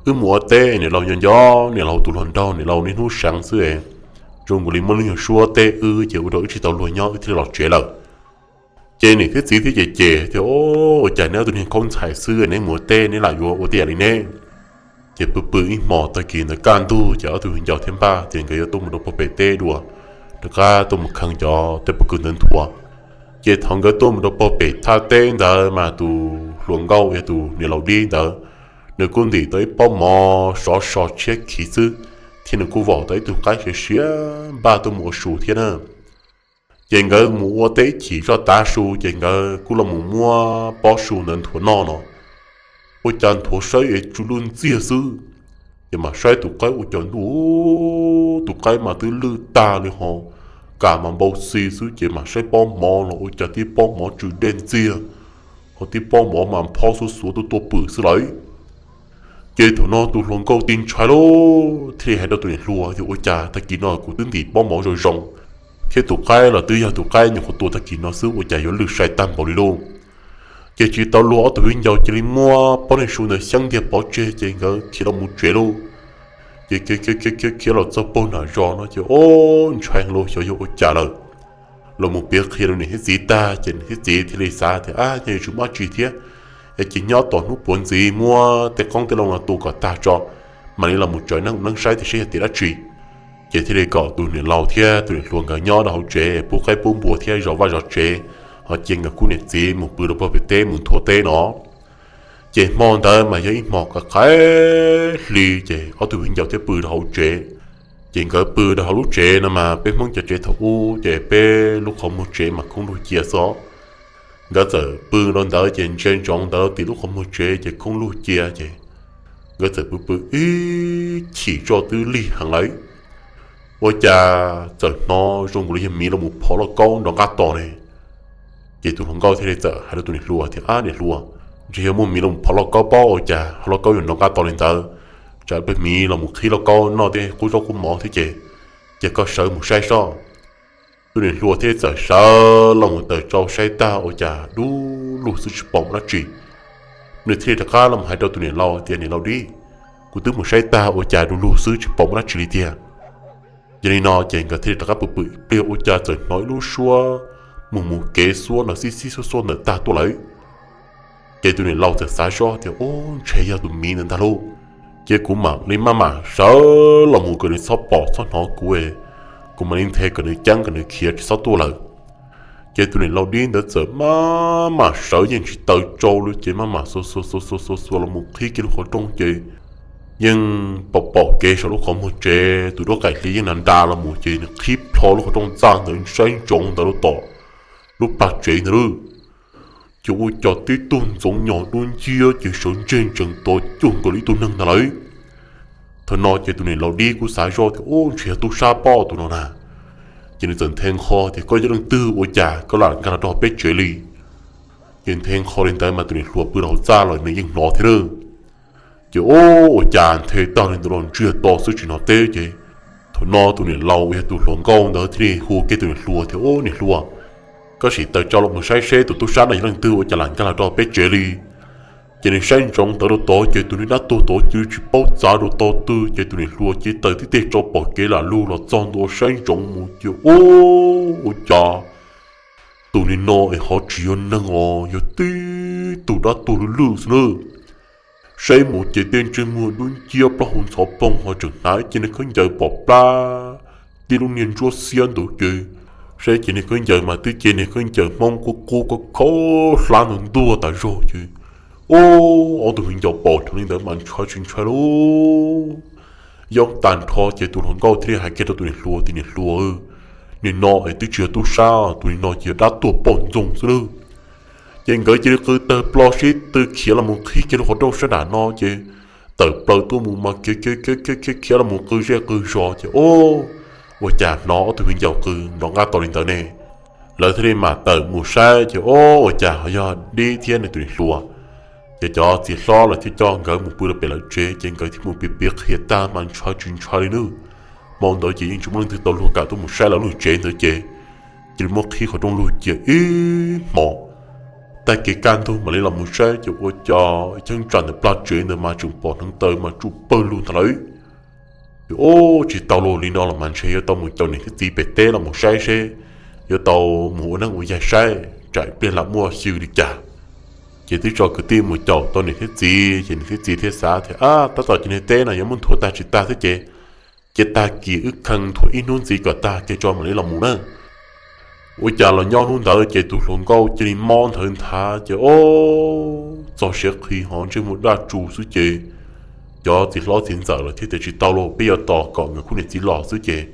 wb mus ua teb, niam laus nco nco niam laus tus hluas nraug, niam laus niaj hnub seev xwb, zoo nkaus li muaj lub nyuag suab teb wb ces ua rau wb tsis tau luag nyob wb thiaj li los tsev lawm. Ces niam thiab txiv thiaj cem cem tias, Ua cas neb ob tug niag khaub ntxhais xwb neb mus ua teb neb lam yuav ua tej yam li neb? Ces pw pw ib hmos tag kis ntawd kaj ntug ces ob tug viv ncaus thiaj npaj tias nkawd yuav tuaj mus rau puag pem teb dua, rov qab tuaj mus kheev cov tej pob kws ntawd nthuav. Ces thaum nkawd tuaj mus rau puag pem thaj teb ntawd mas tus hluas nkauj yog tus niam laus dib ntawd, nws kuj ntim tau ib pob mov sov so tshiab khiv xwb, thiab nws kuj vom tau ib tug qaib siav siav npaj tuaj mus ua su thiab na. Ces nkawd mus ua teb ib chim zoj tav su ces nkawd kuj los mus muab pob su ntawd nthuav noj no. Ua cas nthuav saib es tsuas luj ntxiag xwb, ces mam saib tus qaib ua cas ntuj, tus qaib mas twb lwj tag li ho, kas mas npau xi xwb ces mam saib pob mov los ua cas tib pob mov tsw dej ntxiag, ho tib pob mov mas phob xuav xuav tuaj tuaj pwm xwb lawm. Ces thaum no tus hluas nkauj tib ntshai lauj, thiaj li hais rau tus niam hluas tias, Ua cas tag kis no kuv twb ntim pob mov zoo zoo, thiab tus qaib los twb yog tus qaib nyuam qhuav tua tag kis no xwb, ua cas yuav lwj sai tag npaum li lauj? Ces tsis tau luag, ob tug viv ncaus cia li muab pob niag su ntawd xyeeb ntiag pov tseg ces nkawd khiav los mus tsev lauj. Ces khiav khiav khiav khiav los txog puag nram zos no ces, o, ntshai lauj, xyov yog ua cas lawm. Los mus piav qhia rau niam thiab txiv tag ces niam thiab txiv thiaj li xav tias, Ab, yog yuav tsis muaj dab tsi thiab, es cia nyob tos hnub puav ntxiv muab tej qoob tej loo no tu kom tag tso, mam li los mus tsaws neeb ua neeb saib tias saib yog tim dab tsi. Ces thiaj li kom tus niam laus thiab tus niam hluas nkawd nyob rau hauv tsev pub qaib pub npua thiab zov vaj zov tsev, ho cia nkawd khub niam txiv mus pw rau puag pem teb mus nthua teb no. Ces hmo ntawd mas yog ib hmo qab qab hli ces ob tug viv ncaus thiaj pw rau hauv tsev. Ces nkawd pw rau hauv lub tsev no mas peb Hmoob cov tsev thaum ub ces peb lub qhov muag tsev mas khoob lug cia xwb. Nkawd txawm pw rau ntawd ces ntsia ntsoov ntawd rau tim lub qhov muag tsev ces khoob lug cia ces nkawd txawm pw pw ib chim tso twb lig heev lawm, ua cas txawm hnov zoo nkaus li yog miv los mus phov lauj kaub nrov nqaj tos ne. Ces tus hluas nkauj thiaj li txawm hais rau tus niam hluas tias, Ab niam hluas, ntshe yog muaj miv los mus phov lauj kaub pob, ua cas ho lauj kaub yuav nrov nqaj tos li ntawd? Tsam peb miv los mus qhib lauj kaub noj tej qub zaub qub mov thiab ces, ces koj sawv mus saib soj. Tus niam hluas thiaj li txawm sawv los mus tawm tsau saib tag ua cas dub lug xwb tsis pom dab tsi. Nws thiaj li rov qab los hais rau tus niam laus tias, Niam laus dib, kuv twb mus saib tag ua cas dub lug xwb tsis pom dab tsi li tiag. Yog li no ces nkawd thiaj li rov qab pw pw ib pliag ua cas txawm hnov ib lub suab mus mus kev xuab no xib xib xuab xuab ntawm tag tuaj lawm. Ces tus niam laus txawm xav zoj tias, Ub, ntshe yog tus miv ntawd ntag lauj. Ces kuv mam li maj mam sawv los mus kom nws txhob pom txhob hnov kuv, kuv mam li nthe kom nws ceeb kom nws khiav tsis txhob tuaj lawm. Ces tus niam laus dib ntawd txawm maj mam sawv yeej tsis taws tsau li ces maj mam xuas xuas xuas xuas xuas xuas los mus qhib kiag lub qhov rooj ces yeej pom pom kev saum lub qhov muag tsev, tus duab qaim hli yeej nag nra los mus ces nws qhib plho lub qhov rooj txaj ntawd saib ntsoov ntawd rau tom lub plag tsev ntawd lawm. Ces ua cas tib tug ntxoov nyos dub nciab ces sawv ntseg ntsees tod cuag nkaus li ib tug neeg ntag lawm. Thaum no ces tus niam laus dib kuj xav zoj tias, Ub, ntshe yog tub sab pob tus no na. Ces nws txawm nthe nqho tias, Koj yog leej twg ua cas koj lam nkag los rau peb tsev li? Ces nthe nqho li ntawd mas tus niam hluas pw rau hauv txaj los nws yeej hnov thiab lawm. Ces ub, ua cas nthe tag li ntawd los ntsiag to xwb tsis hnov teb ces thaum no tus niam laus uas yog tus hluas nkauj ntawd thiaj li hu kiag tus niam hluas tias, Ub niam hluas, koj sim taws tsau los mus saib seb tus tub sab no yog leej twg ua cas lam nkag los rau peb tsev li. Ces nws saib ntsoov ntawd rau tod ces tus niag dab tuag tod cia li tsis paub txav rau tod twg ces tus niam hluas cia li taws tib teg tsau pom kev lam lug los txog ntua saib ntsoov mus ces ub, ua cas tus niag no es ho tsis yog neeg os, yog tib tug dab tuag lwj lwj xwb na. Saib mus ces tej ntsej muag dub nciab plaub hau ntxhov poog ho tseem hnav ib ce niag khaub ncaws pom plab tib lub niag ntsuab xiab ntawd ces, saib ces niag khaub ncaws mas twb ce niag khaub ncaws Hmoob qub qub khaub khaub hlab ntuag ntuag tas zog ces, ub, ob tug viv ncaus pom dheev li ntawd mas ntshai tsis ntshai lauj. Yoob tag nrho ces tus hluas nkauj thiaj li hais kiag rau tus niam hluas tias, Niam hluas, niag no es twb tsis yog tub sab, tus niag no ces yog dab tuag poj ntxoog xwb lauj. Ces nkawd cia li qw tawg plo sib tw khiav los mus qhib kiag lub qhov rooj sab nram no ces tawm plaws tuaj mus mas khiav khiav khiav khiav khiav khiav los mus qw zej qw zos ces ub, ua cas hnov ob tug viv ncaus qw nrov nqaj to li ntawd ne. Lawv thiaj li mam tawm mus saib ces ub, ua cas ho yog dib thiab nws tus niam hluas. Ces cov txiv hlob lawv thiaj coj nkawd mus pw rau pem lawv tsev ces nkawd thiaj mus piav piav qhia tag mas ntshai tsis ntshai li nawb. Hmo ntawd ces yeej tsis muaj leej twg tau luag kam tuaj mus saib lawv lub tsev ntawd ces cia li muab qhib qhov rooj lug cia ib hmos. Tag kis kaj ntug mam li los mus saib ces ua cas cheeb tsam ntawm plag tsev ntawd mas tseem pom hneev taw mas tsuj pawg lug ntag lawm. Ces ub, tsis tau luag li no los mas ntshe yuav tau mus caum niam thiab txiv pem teb los mus saib seb yuav tau mus ua neeb ua yaig saib tsam pliag lam muaj xyw li cas. Ces twb tso kwv tij mus caum tau niam thiab txiv ces niam thiab txiv thiaj xav tias, Ab, tab tom ces niag teb no yuav muab nthua tag tsis tag thiab ces, ces tag kis wb kheev nthua ib hnub ntxiv kom tag kiag tso mam li los mus na. Ua cas los nyob hnub ntawd ces tus hluas nkauj cia li mob nthawv nthav ces ub, txog siav qhi ho ntsej muag daj tsu xwb ces cov txiv hlob txiv ntxawm lawv thiaj tias, Tsis tau lauj, peb yuav tos kom nkawd khub niam txiv los xwb ces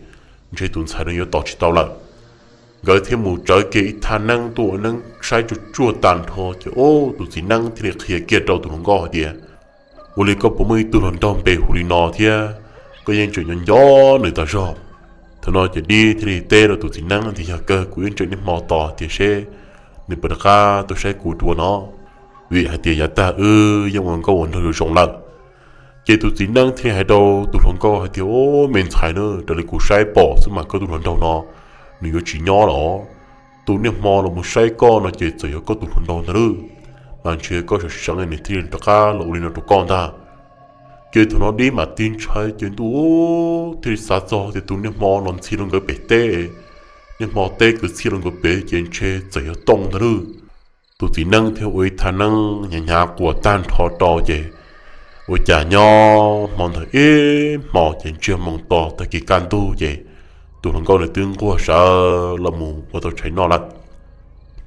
ntshe tus ntxhais no yuav tos tsis tau lawm. Nkawd thiaj mus tsawv kiag ib thaj neeb tuaj ua neeb saib tsuag tsuag tag nrho ces ub, tus txiv neeb thiaj li qhia kiag rau tus hluas nkauj hais tias, Ua li koj puas muaj ib tug hluas nraug npe hu li no thiab? Koj yeej tseem nco nco nws tas zog. Thaum no ces dib thiaj li teb rau tus txiv neeb tias, Yog kawg, kuv yeej tseem niaj hmo tos tias seb nws puas rov qab tuaj saib kuv dua no, vim hais tias yav tag wb yeej ua nkauj ua nraug zoo zoo lawm. Ces tus txiv neeb thiaj li hais rau tus hluas nkauj hais tias, Au, me ntxhais na, raws li kuv saib pom xwb mas koj tus hluas nraug no nws yuav tsis nyob los. Tus niaj hmo los mus saib koj no ces txawm yog koj tus hluas nraug ntag lauj, mas ntshe koj sawv seev nws thiaj li rov qab los ua li no rau koj ntag. Ces thaum no Dib mam tig ntshai ces ntuj thiaj li xav txog tias tus niaj hmo los ntxhi rau nkawd pem teb, niaj hmo teb kwv txhiaj rau nkawd pem ces ntshe txawm yog Tooj ntag lauj. Tus txiv neeb thiaj ua ib thaj neeb hnyav hnyav quas tag nrho rau ces ua cas nyob hmo ntawd ib hmos ces ntsiag moo to tag kis kaj ntug ces tus hluas nkauj nws twb nquag sawv los mus ua tau tshais noj lawm.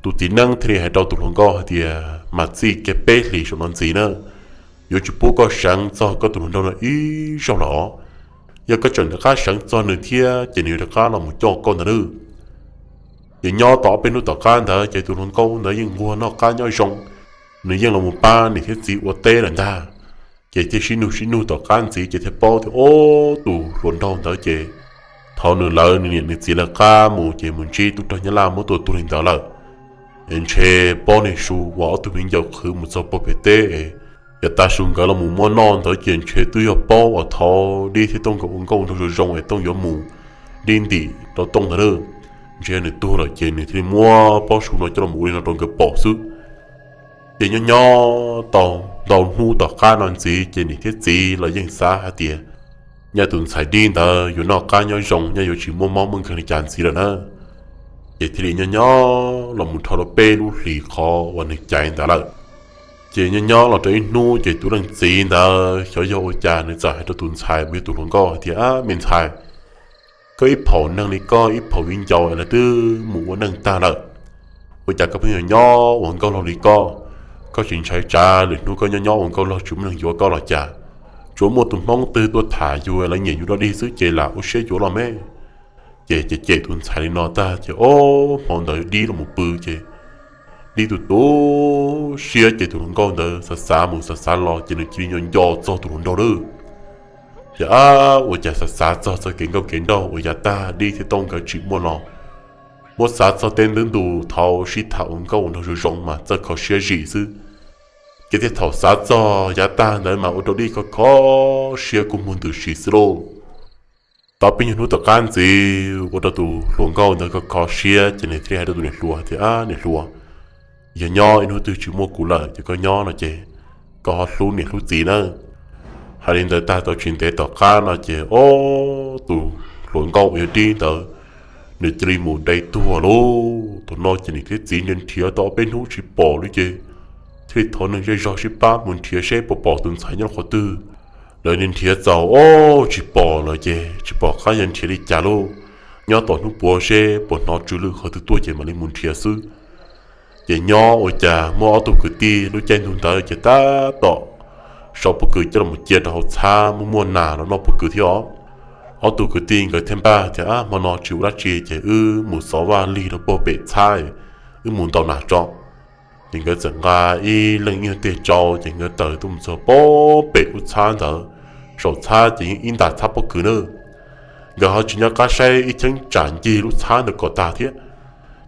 Tus txiv neeb thiaj li hais rau tus hluas nkauj hais tias, Mas txij kiag peb hlis saum no ntxiv na, yuav tsis pub koj seev txog koj tus hluas nraug no ib zaug los. Yog koj tseem rov qab seev txog nws thiab ces nws yuav rov qab los mus coj koj ntag lauj. Ces nyob tau ob peb hnub tom qab ntawd ces tus hluas nkauj ntawd yeej nquag noj qab nyob zoo, nws yeej los mus pab niam thiab txiv ua teb lawm ntag. Ces thiaj sib nug sib nug tom qab ntxiv ces thiaj paub tias, Au, tus hluas nraug ntawd ces thaum nws lawv nws niam nws txiv lawv qab mus ces mus ntsib tub rog Nyab Laj muab tua tuag li ntawd lawm. Ntshe pob niag su uas ob tug viv ncaus qhwv mus txog puag pem teb, yav tav su nkawd los mus muab noj ntawd ces ntshe twb yog pob uas thaum Dib thiab Tooj nkawd ua nkauj nraug zoo zoo es Tooj yuav mus Dib ntim rau Tooj ntawd na. Ntshe nws tuag lawm ces nws thiaj li muab pob su no coj los ua li no rau nkawd pom xwb. Ces nyob nyob tau ntau hnub tom qab no ntxiv ces niam thiab txiv los yeej xav hais tias nyaj tus ntxhais Dib ntawd yuav noj qab nyob zoo, nyaj yuav tsis muaj mob muaj nkeeg li cas ntxiv lawm na. Ces thiaj li nyob nyob los mus dhau rau peb lub hlis qhov uas nws caiv ntawd lawm. Ces nyob nyob los rau ib hnub ces tus leej txiv ntawd xyov yog ua cas nws txawm hais rau tus ntxhais uas yog tus hluas nkauj hais tias, Ab, me ntxhais, koj ib phaum neeg li koj ib phaum viv ncaus es lawv twb mus ua neej tag lawm, ua cas koj pheej yuav nyob ua nkauj laug li koj? Koj tsis ntshai tsam lwm hnub koj nyob nyob ua nkauj laug tsis muaj neeg yuav koj los cas? Tsuas muaj tus hmoob twg tuaj tham yus lawv nyiam yus dog dig xwb ces lam ua siab yuav los me. Ces cem cem tus ntxhais li no tag ces ob hmo ntawd Dib los mus pw ces Dib tu tu siab ces tus hluas nkauj ntawd xav xav mus xav xav los ces nws cia li nco nco txog tus hluas nraug lawm. Ces ab, ua cas xav xav txog txoj kev nkauj kev nraug uas yav tag Dib thiab Tooj nkawd tsim muaj los, muab xav txog tej ntu thaum sib tham ua nkauj ua nraug zoo zoo mas txawj kho siab zim xwb. Ces thiaj thaum xav txog yav tag ntawd mas ua rau Dib kho kho siab kua muag ntws si xwb lauj. Tau peb nyuag hnub tom qab ntxiv ua rau tus hluas nkauj ntawd kho kho siab ces nws thiaj li hais rau tus niam hluas tias, Ab, niam hluas, yog nyob ib hnub twg tsis muaj kuv lawm ces koj nyob no ces koj ho hlub niam hlub txiv nawb. Hais li ntawd tag tau tsis ntev tom qab no ces ob tus hluas nkauj uas yog Dib ntawd nws cia li mus dai tuag lauj. Thaum no ces niam thiab txiv nrhiav tau ob peb hnub tsis pom li ces thiaj li thov neeg zej zog sib pab mus nrhiav seb puas pom tus ntxhais nyob qhov twg. Lawv nrhiav txaus ob tsis pom lawm ces tsis pom qab yuav nrhiav li cas lauj. Nyob tos hnub puav seb puas hnov tsw lwj qhov twg tuaj ces mam li mus nrhiav xwb. Ces nyob ua cas muaj ob tug kwv tij lub caij ntuj ntawd ces tab tom sau pob kws coj los cia rau hauv txhab muaj muaj nas los noj pob kws thiab os. Ob tug kwv tij nkawd thiaj npaj tias, Ab, hmo no tsis ua dab tsi ces wb mus xov vaj lig rau puag pem txhab, wb mus ntaus nas tso. Ces nkawd txawm nqa ib leeg ib nyuag teg tsau ces nkawd taws tuaj mus txog puag pem lub txhab ntawd. Saum txhab ces yeej ib ntas txhab pob kws na. Nkawd ho tsis nco qab saib ib cheeb tsam ncig lub txhab ntawd kom tag thiab.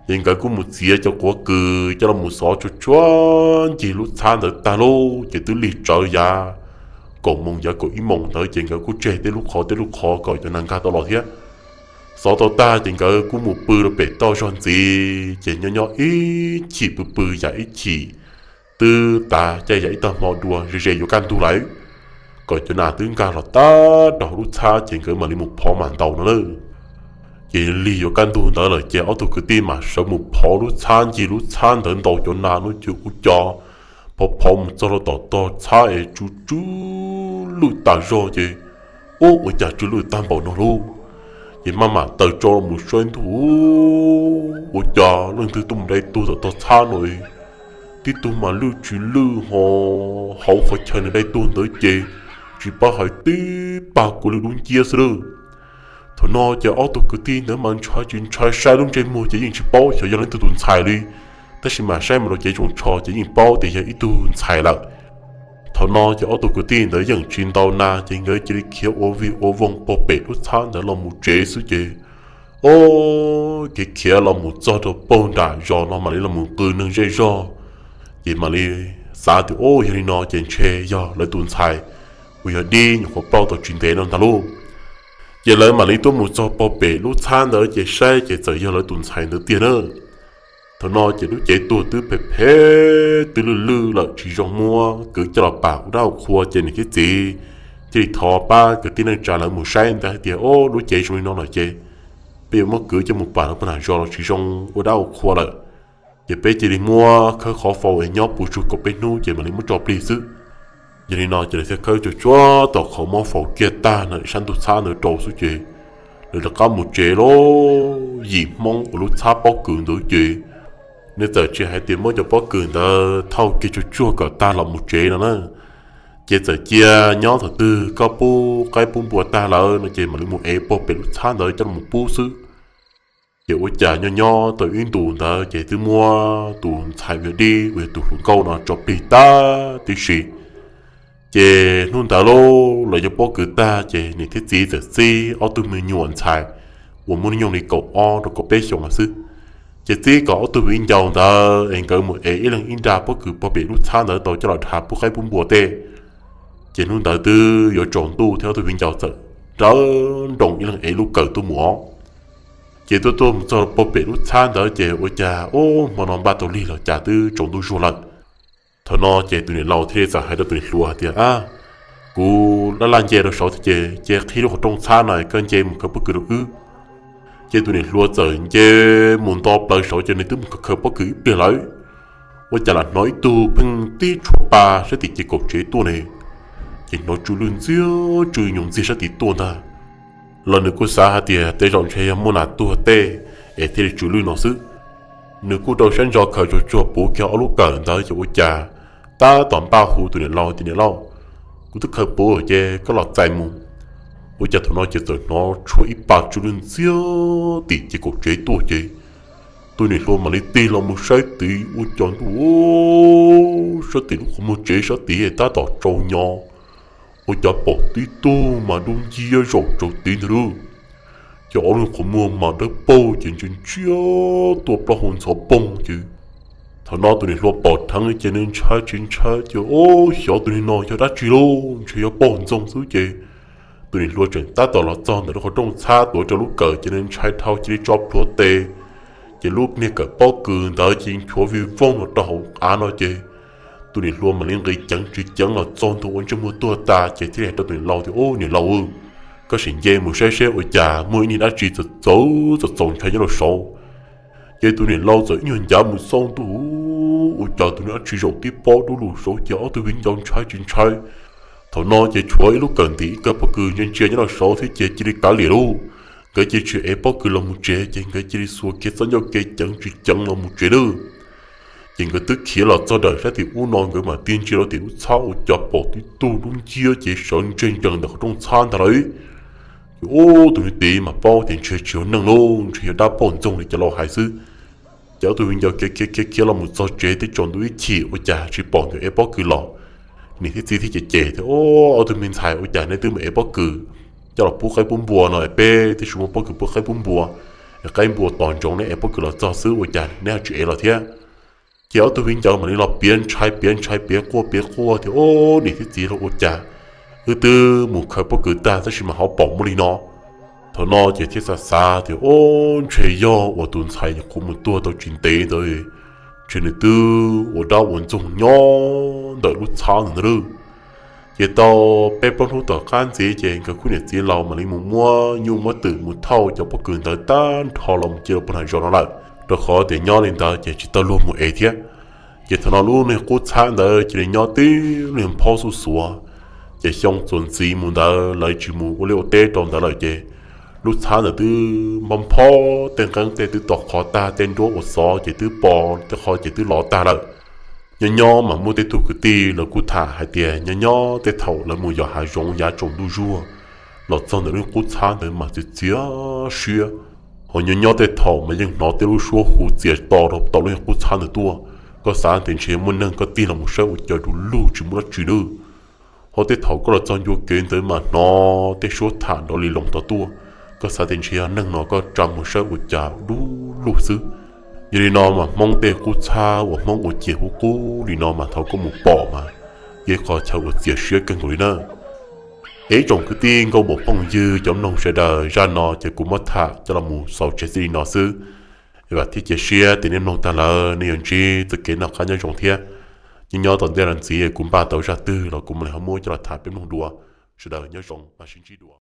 Ces nkawd kuj mus txiav cov quav kws coj los mus xov tsuag tsuag ncig lub txhab ntawd tag lauj ces twb lig tsawv yav kaum moos yav kaum ib moos ntawd ces nkawd kuj tseg tej lub qhov tej lub qhov kom cov nas nkag tau los thiab. Xov tau tag ces nkawd kuj mus pw rau pem toj zog ntxiv ces nyob nyob ib chim pw pw yam ib chim twb tas caij yam ib tag hmo dua ze ze yuav kaj ntug lawm, kom cov nas twb nkag los tag rau hauv lub txhab ces nkawd mam li mus phov mam ntaus no lawm. Ces lig yuav kaj ntug ntawd lawm ces ob tug kwv tij mam sawv mus phov lub txhab ncig lub txhab ntawd ntaus cov nas no ces ua cas phov phov mus txog rau tom tog txhab es tsw tsw lwj tas zog ces, Ub, ua cas tsw lwj tag npaum no lauj? Ces maj mam taws tsau los mus saib ntuj, ua cas leej twg tuaj mus dai tuag tom tog txhab no. Tib tug mas lwj tsis lwj ho hauv qhov chaw nws dai tuag ntawd ces tsis paub hais tib pag kua lwj dub nciab xwb lawm. Thaum no ces ob tug kwv tij ntawd mas ntshai tsis ntshai saib lub ntsej muag ces yeej tsis paub xyov yog leej twg tus ntxhais li, tab sis mas saib mus rau cev tsoos tsho ces yeej paub tias yog ib tug ntxhais lawm. Thaum no ces ob tug kwv tij ntawd yeej tsis ntaus nas ces nkawd cia li khiav ua vij ua voog puag pem lub txhab ntawd los mus tsev xwb ces, o, kev khiav los mus txog rau puag nram zos no mam li los mus qw neeg zej zog. Ces mam li xav tias, o, yog li no ces ntshe yog lawv tus ntxhais uas yog dib nyuam qhuav ploj tau tsis ntev no ntag lauj. Ces lawv mam li tuaj mus txog pog pem lub txhab ntawd ces saib ces txawm yog lawv tus ntxhais ntawd tiag na. Thaum no ces lub cev tuag twb phem phem twb lwj lwj lawm tsis zoo muab kwv coj los pam ua dab ua qhua ces niam thiab txiv thiaj li thov pab kwv tij neej tsa lawv mus saib ntawd hais tias, Ob, lub cev zoo li no lawm ces peb yuav muab kwv coj mus pam lawv pog nram zos los tsis zoo ua dab ua qhua lawm. Ces peb cia li muab khawb qhov faus es nyob puv tsug kaum peb hnub ces mam li muab tso plig xwb. Yog li no ces lawv thiaj khawb tsuag tsuag tom qhov muab faus kiag tag na sab ntug txhab ntawd rau xwb ces lawv rov qab mus tsev lauj. Yim Hmoob uas lub txhab pob kws ntawd ces nej txawm tsis hais tias muab cov pob kws ntawd thauj kiag tsuag tsuag kom tag los mus tsev no na, ces txawm cia nyob thaum twg koj pub qaib pub npua tag lawm no ces mam li mus ev pog pem lub txhab ntawd coj los pub xwb. Ces ua cas nyob nyob tau ib ntus ntawd ces twb muab tus ntxhais uas yog dib uas yog tus hluas nkauj no tso plig tag tib si. Ces hnub ntawd lauj, lawv cov pob kws tag ces niam thiab txiv txawm txib ob tug me nyuam ntxhais uas muaj hnub nyoog li kaum ob rau kaum peb xyoos no xwb, ces txib kom ob tug viv ncaus ntawd es nkawd mus ev ib leeg ib nra pob kws pog pem lub txhab ntawd tau coj los dhas pub qaib pub npua tej. Ces hnub ntawd twb yuav tsaus ntuj thiab ob tug viv ncaus txawm nrawm nroos ib leeg ev lub kawm tuaj mus os. Ces tuaj tuaj mus txog pog pem lub txhab ntawd ces ua cas ub hmo no npaj tau lig los cas twb tsaus ntuj zuag lawm. Thaum no ces tus niam laus thiaj li txawm hais rau tus niam hluas hais tias, Ab, kuv laj laj nce rau saud thiab ces cia qhib lub qhov rooj txhab no koj nce mus khaws pob kws rau wb. Ces tus niam hluas txawm nce mus nto plaws saud ces nws twb mus khaws khaws pob kws ib pliag lawm. Ua cas lam hnov ib tug pheej tib tshuab pa sab tim ces kaum tsev tuaj ne, ces hnov tsw lwj ntxiag tsw nyoos ntxiag sab tid tuaj ntag. Los nws kuj xav hais tias tej zaum ntshe yog muaj nas tuag tej es thiaj li tsw lwj no xwb. Nws kuj rau siab ntso khaws tsuag tsuag puv kiag ob lub kawm ntawd ces ua cas tab tom npaj hu tus niam laus tias, Niam laus, kuv twb khaws puv ces koj los txais mus. Ua cas thaum no ces txawm hnov tshuab ib pa tsw lwj ntxiag tim ces kaum tsev tuaj ces tus niam hluas mam li tig los mus saib tid ua cas ntuj, sab tim lub qhov muag tsev sab tid tab tom tsaus nyo, ua cas pom tib tug mas dub nciab zaum tsaus tid ntag lauj. Ces ob lub qhov muag mas dawb paug ces ntsia ntsia tuaj plaub hau ntxhov poog ces thaum no tus niam hluas pom dheev ces nws ntshai tsis ntshai ces, Ub, xyov tus niag no yog dab tsi lauj, ntshe yog poj ntxoog xwb ces tus niam hluas tseem tab tom los txog ntawm lub qhov rooj txhab tuav rau lub kawm ces nws ntshai dhau cia li tso plhuav tes, ces lub niag kawm pob kws ntawd ces nchuav vij voog los rau hauv av no ces tus niam hluas mam li nqis ceev tsis ceev los txog ntua ua ntsej muag tuag tas ces thiaj li hais rau tus niam laus tias, Ub, niam laus, koj sim nce mus saib seb ua cas muaj ib niag dab tsi txawv txawv txaus txaus ntshai nyob rau saud. Ces tus niam laus txawm ib nyuag ncav mus xauj ntuj, ua cas tus niag dab tsi zaum tib pob dub lug saud ces ob tug viv ncaus ntshai tsis ntshai. Thaum no ces tshuav ib lub kawm ntim ib kawm pob kws ntsia ntsia nyob rau saud thiab ces cia li kav liam lauj. Nkawd cia li tsis ev pob kws los mus tsev ces nkawd cia li xuas kiag txoj ncauj ke ceev tsis ceev los mus tsev lawm. Ces nkawd twb khiav los txog ntawm sab tim ub no nkawd mam tig ntsia rau tim lub txhab ua cas pom tib tug dub nciab ces sawv ntseg ntsees ntawm qhov rooj txhab ntag lauj. Ces ub, tus niag tid mas paub tias ntshe tsis yog neeg lauj, ntshe yog dab poj ntxoog li cov laus hais xwb. Ces ob tug viv ncaus khiav khiav khiav khiav los mus txog tsev twb tsaus ntuj ib chim ua cas tsis pom nkawd ev pob kws los. Niam thiab txiv thiaj cem cem tias, Ub, ob tug me ntxhais ua cas neb twb mus ev pob kws coj los pub qaib pub npua no es peb twb tsis muaj pob kws pub qaib pub npua, es qaib npua tos ntsoov neb ev pob kws los txog xwb ua cas neb ho tsis ev los thiab. Ces ob tug viv ncaus mam li los piav ntshai piav ntshai piav quaj piav quaj tias, Ub, niam thiab txiv lauj, ua cas wb twb mus khaws pob kws tag tab sis mas ho pom muaj li no. Thaum no ces thiaj xav xav tias, Ub, ntshe yog uas tus ntxhais nyuam qhuav mus tuag tau tsis ntev ntawd, ntshe nws twb ua dab ua ntxoog nyob ntawm lub txhab ntawd ntag lauj. Ces tau peb plaub hnub tom qab ntxiv ces nkawd khub niam txiv laus mam li mus muab nyuj muab twm mus thauj cov pob kws ntawd tag nrho los mus cia rau puag nram zos no lawm, rau qhov tias nyob li ntawd ces tsis tau luag mus ev thiab. Ces thaum no lub niag qub txhab ntawd cia li nyob tib lub niag nphob xuj xuav. Ces xyoo txuas ntxiv mus ntawd lawv tsis mus ua liaj ua teb rau ntawd lawm ces lub txhab ntawd twb nphob nphob, tej nqeeb tej twb tom qhov tag, tej nruab uas xov ces twb pos, tej qhov ces twb lov tag lawm. Nyob nyob mas muaj tej tug kwv tij lawv kuj tham hais tias nyob nyob tej thaum lawv mus yos hav zoov yav tsaus ntuj zuag los txog ntawm lub qub txhab ntawd mas txias txias siab. Ho nyob nyob tej thaum mas yeej hnov tej lub suab hu txias to rau tom lub qub txhab ntawd tuaj. Koj xav tias ntshe muaj neeg, koj tig los mus saib ua cas du lug tsis muaj dab tsi lawm. Ho tej thaum koj los txog ncua kev ntawd mas hnov tej suab tham nrov li loos tod tuaj. Koj xav tias ntshe yog neeg no, koj tsa mus saib ua cas du lug xwb. Yog li no mas Hmoob tej qub txhab uas Hmoob ua cias hu qub li no mas thaum koj mus pom mas yog ib qho chaw uas txias siab kawg nkaus li na. Es ib tsoom kwv tij nkauj muam phooj ywg cov mloog sawv daws, zaj no ces kuv muab tham coj los mus xaus tseg txij li no xwb. Es vam thiab cia siab tias nej mloog tag lawm nej yuav ntsib txoj kev noj qab nyob zoo thiab. Nyob nyob tom ntej los ntxiv kuv npaj tau zaj twg los kuv mam li ho muab coj los tham peb mloog dua. Sawv daws nyob zoo, mam sib ntsib dua.